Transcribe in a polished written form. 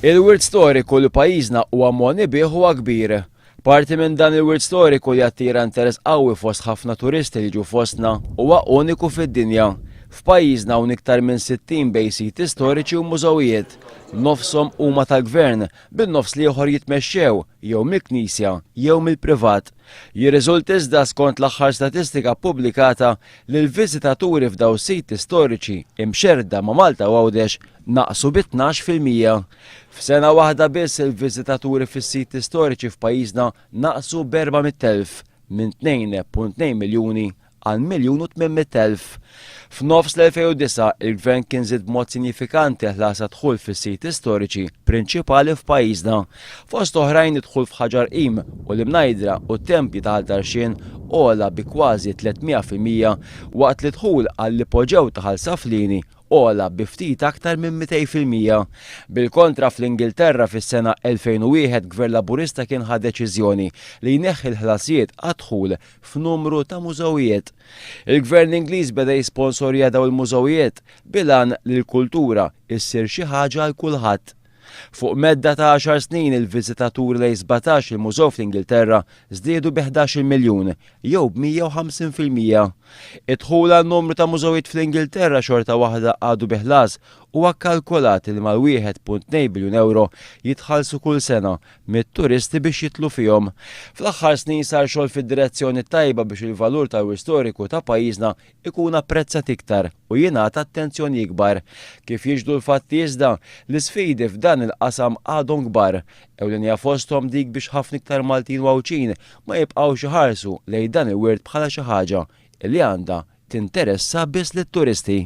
Il-wirt storiku li pajjiżna huwa mogħni bih huwa kbir. Parti minn dan il-wirt storiku li jattira interess qawwi fost ħafna turisti li jiġu fostna huwa uniku fid-dinja. F'pajjiżna hawn iktar minn 60 bejn siti storiċi u mużewijiet. Nofshom huma tal-Gvern, bin-nofs l-ieħor jitmexxew jew mill-Knisja jew mill-privat. Jirriżulta iżda skont l-aħħar statistika ppubblikata li l-viżitaturi f'dawn siti storiċi imxerrda ma' Malta u Għawdex naqsu bi 12%. F'sena waħda biss il-viżitaturi fis-siti storiċi f'pajjiżna naqsu b'400,000 minn 2.2 miljuni għal 1,800,000. F'nofs l-2009 il-Gvern kien żied b'mod sinjifikanti l-ħlas għad-dħul fis-siti storiċi prinċipali f'pajjiżna. Fost oħrajn id-dħul f'Ħaġar Qim u l-Imnajdra u t-tempji ta' Ħal Tarxien għola bi kważi 300% waqt li d-dħul għall-Ipoġew ta' Ħal Saflieni ogħla bi ftit aktar minn 200%. Bil-kontra fl-Ingilterra fis-sena 2001 Gvern Laburista kien ħa deċiżjoni li jneħħi l-ħlasijiet għad-dħul f'numru ta' mużewijiet. Il-Gvern Ingliż beda jisponsorja dawn il-mużewijiet bil-għan li l-kultura issir xi ħaġa għal kulħadd. Fuq medda ta' għaxar snin il-viżitaturi lejn 17 il-mużew fl-Ingilterra żdiedu bi 11-il miljun jew b'150%. Id-dħul għal numru ta' mużewijiet fl-Ingilterra xorta waħda għadu bi ħlas. Huwa kkalkulat li mal-1.2 biljun ewro jitħallsu kull sena mit-turisti biex jidħlu fihom. Fl-aħħar snin sar xogħol fid-direzzjoni t-tajba biex il-valur tal-wirt storiku ta' pajjiżna ikun apprezzat iktar u jingħata attenzjoni ikbar. Kif jixhdu l-fatti iżda, l-isfidi f'dan il-qasam għadhom kbar. Ewlenija fosthom dik biex ħafna iktar Maltin u Għawdxin ma jibqgħux iħarsu lejn dan il-wirt bħala xi ħaġa li għandha tinteressa biss lit-turisti.